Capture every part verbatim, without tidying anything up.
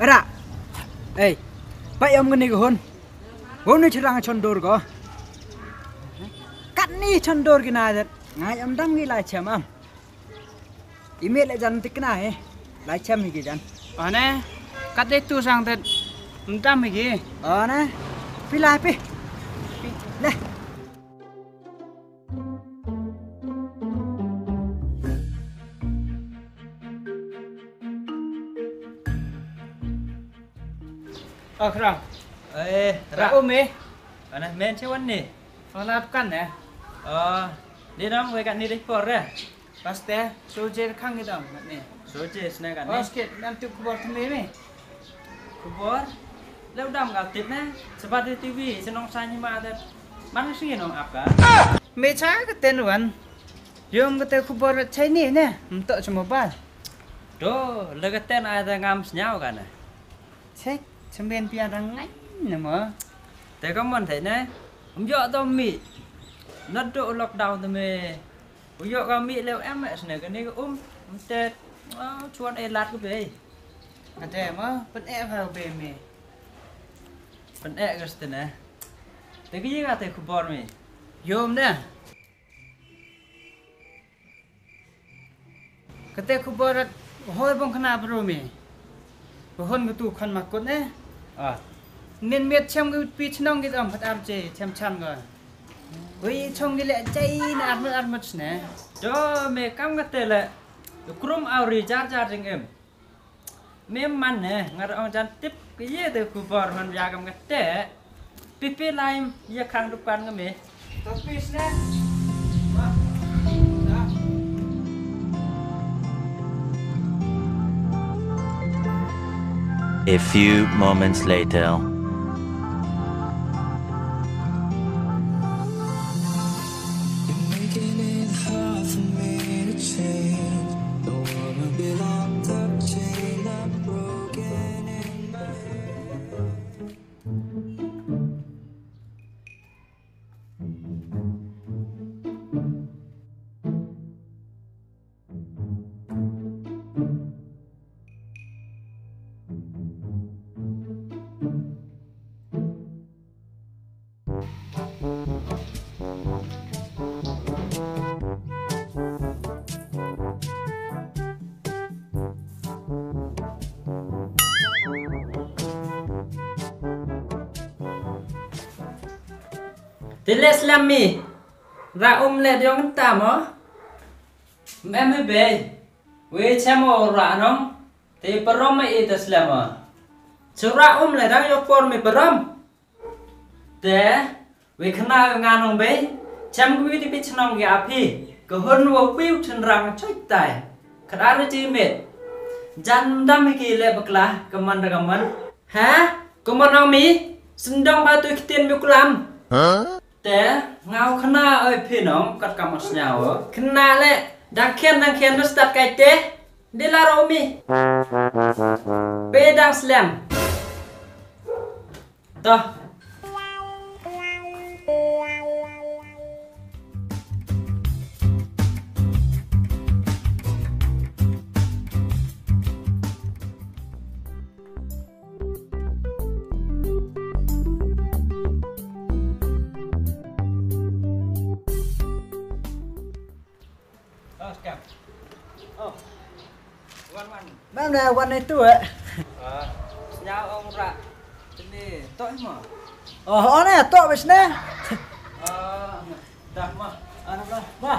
Ra. Ei. Pait ym kani ka hun. Hun ni chirang chon dur ko. Kat ni chon dur ki na det. Ngai ym dam ki lai chem am. I miet le jan tik na he. Lai chem hi ki jan. Ane. Kat de tu sang det. Ym dam hi ki. Ane. Pi lai pi. Pi. Le. Oh, Ra. Eh, Ra. Ra um eh. Ana men che wan ni. Ala kan eh. Oh, ni nang wei kan ni dei por eh. Paste, soje khang ni dam ni. Soje sne kan ni. Oh, skit, nam tu khubor tu me me. Khubor? Leu dam ka tip ne. Sebat di T V, senong sa ni ma da. Mang si nong ap ka. Me cha ka ten wan. Yom ka te khubor chai ni ne. Mto chuma bal. Do, le ka ten ai da ngam sñiaw ka ne. Check, chemben pia dang ngai ne mo. Te ka mon te ne. Um yo do mi. Nat do lockdown te me. U yo ka mi leu em eh sne ka ni ka um. Um te. Chuan e lat ka be. Ate mo, pen e ha be me. Pen e ka ste ne. Te ka yi ka te khubor mi. Yom ne. Kate khubor rat hoi bong khana bru mi. Ba hon ka tu khan ma kut ne. Ah. Nin miet chem ki pi chnong ki dam hat ar je chem chan ko. Wi chong ki le chai na ar mut ar mut ne. Do me kam kate le. Krum au ri jar jar jing em. Me man ne, ngar ong jan tip ke ye de khubor man ya kam kate. Pipi laim ye khang dukan nge me. Topis ne. A few moments later. You're making it hard for me to change. Don't wanna be locked up, chained up, broken in my head. Te le slem mi. Ra um le diong ta mo. Mem he be. We chem o ra nong. Te parom me i te slem o. Chu ra um le dang yo por mi parom. Te, we khana we nga nong bei, chem kwi ti pi chnong ya phi, ka hun wa piu chen rang choi tai. Khat ar chi met. Jan dam hi ki le bakla, ka man da ka man. Ha? Ka man nong mi, sendong ba tu ktien mi kulam. Te, ngau khana oi phi nong, kat ka mas nyao. Khana le, dang khian dang khian na start kai te. Di la ro mi. Pe dang slem. Toh. Oh, scam. Oh. Wan, wan. Mem na wan itu eh. Ah, sñiaw ong ra. Ini, tok mo. Oh, oh ne, tok bes ne. Ah, dah mo. Ano ba? Ba.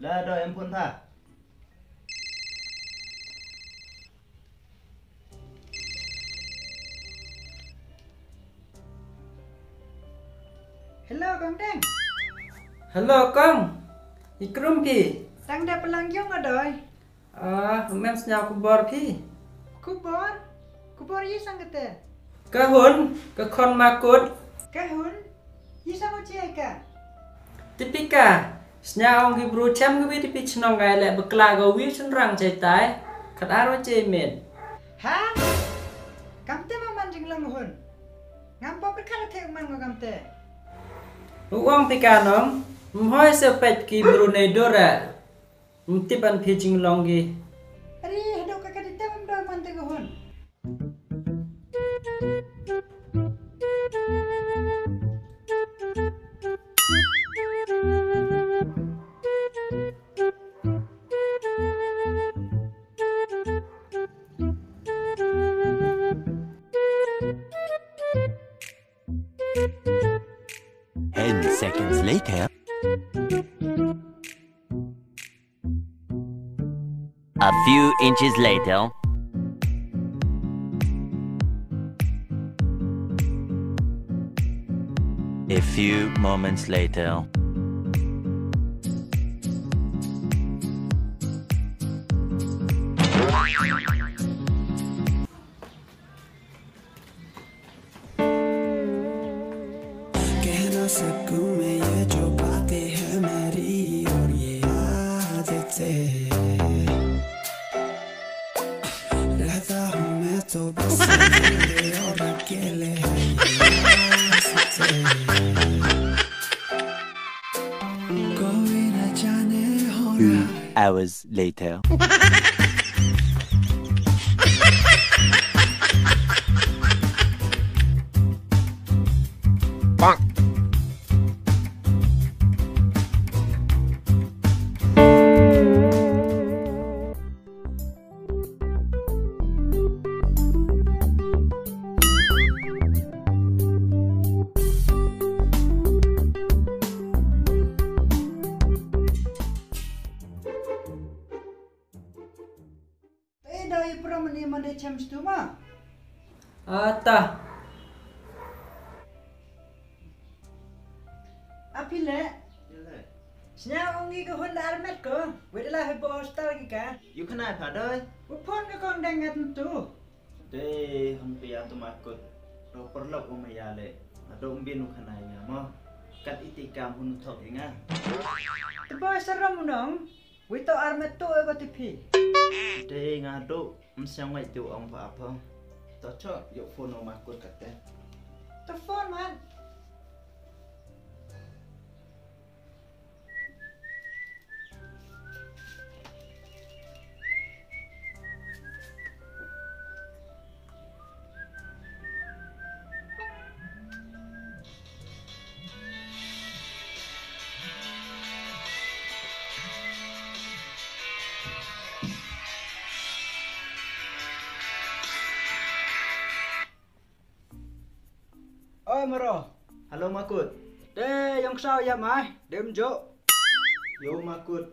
La do em phone tha. Hello, Kong Teng. Hello, Kong. I krum phi? Tang da pynlang yung adoi. Ah, mem sñiaw khubor phi. Khubor? Khubor yi sang kate? Ka hun, ka khon makut. Ka hun? Yi sang u chi ai ka? Tipika, Sñiaw ong ki bru chem ki wi ti pi chnong kai le bakla ka wi chynrang chai tai. Khat ar wa chai men. Ha? Kamte ma man jinglong hun. Ngam pop khat the man ko kamte. U ong ti ka nong. Mhoi se pet ki bru nei dora. Mtip an phi jinglong ki. Ari hadu ka ka di te mam dor man te ko hun. Ten seconds later. A few inches later. A few moments later. कहना सकूं मैं ये जो बातें हैं मेरी और ये आदतें। रहता हूँ मैं तो बस अकेले और अकेले हैं ये रास्ते। कोई न जाने हो रहा Hours later. Te da i pura mani mande chem stu ma. Ata. Aphi le. Sñiaw ong i ka hun da armet ko. Wei da la hebo hostel ki ka. Yu khana pha doi. U phone ka kong dang ngat tu. Te hun pia tu ma kut. Ro perlok u ma ya le. Ado umbin u khana ya mo. Kat iti kam hun thok i nga. Te boy saram u nong. Wi to armet tu e ko ti phi. Te nga do msiang wai tu ong pha apha. To cho yo phone o ma kut kate. To phone man. Oi, Maro. Hello, Makut. Te, yong ksaw ya mai, dem jo. Yo, Makut.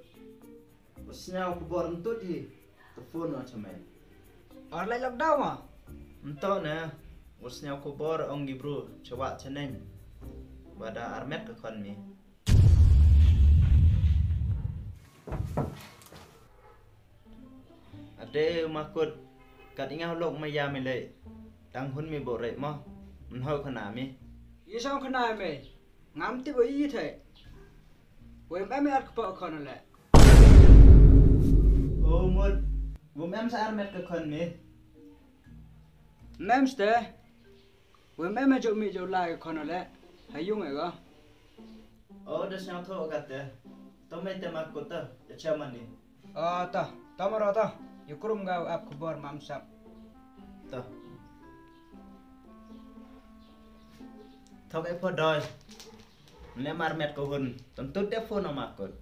Wa sñiaw khubor ntut hi. Te phone wa chamai. Ar lai lockdown ma? Nto na. Wa sñiaw khubor ong ki bru, chawa chaneng. Wa da armet ka khon mi. Ade Makut, kat i nga lok ma ya mi le. Tang hun mi bo re mo. Mnhau khana mi. Yi song khana mi. Ngam ti bo yi the. Wei em em ar kpa khon le. O mut, wei em em sa armet ka khon mi. Mem ste. Wei em em e jo mi jo lai khon le. Ha yung e ga. O da sñiaw tho kate. To me te Makut to, da cha mani. O to, to Maro to. Yu krum ga ap khubor mam sap. To. Thok e pho doi. Ne mar met ko hun. Ton tut de phone o Makut.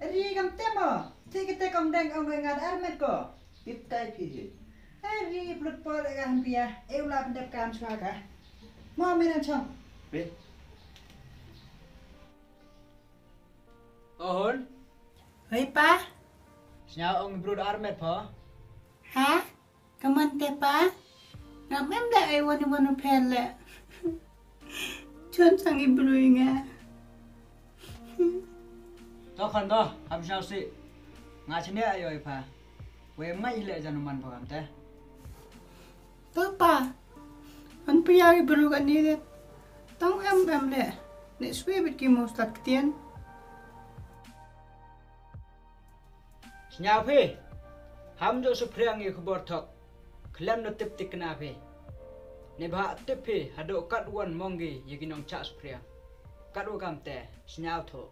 Ri kam te mo. Te kite kong deng ong ngat ar met ko. Pip tai phi hi. Ri plut por ga han pia. E u la pyndep kam chwa ka. Mo me nan chong. Pi. O hun. Hei pa. Sñiaw ong bru da ar met pho. Ha? Ka man te pa? Ngam em da ai wan wan u pher le. Chon sang i bru i nga. To khon to, ham sñiaw si. Nga chine ayo i pa. Wei mai le jan u man pho kam te. To pa. An pia i bru ka ni le. Tang em em le. Ne swi bit ki mo slat ktien. Sñiaw phi, ham jooh suphriang ya khubor thok, khlem da tip tikna phi. Neibhah tip phi hadooh katwon mong ki ya ki nongchah suphriang. Katwa kamtæ, sñiawthooh.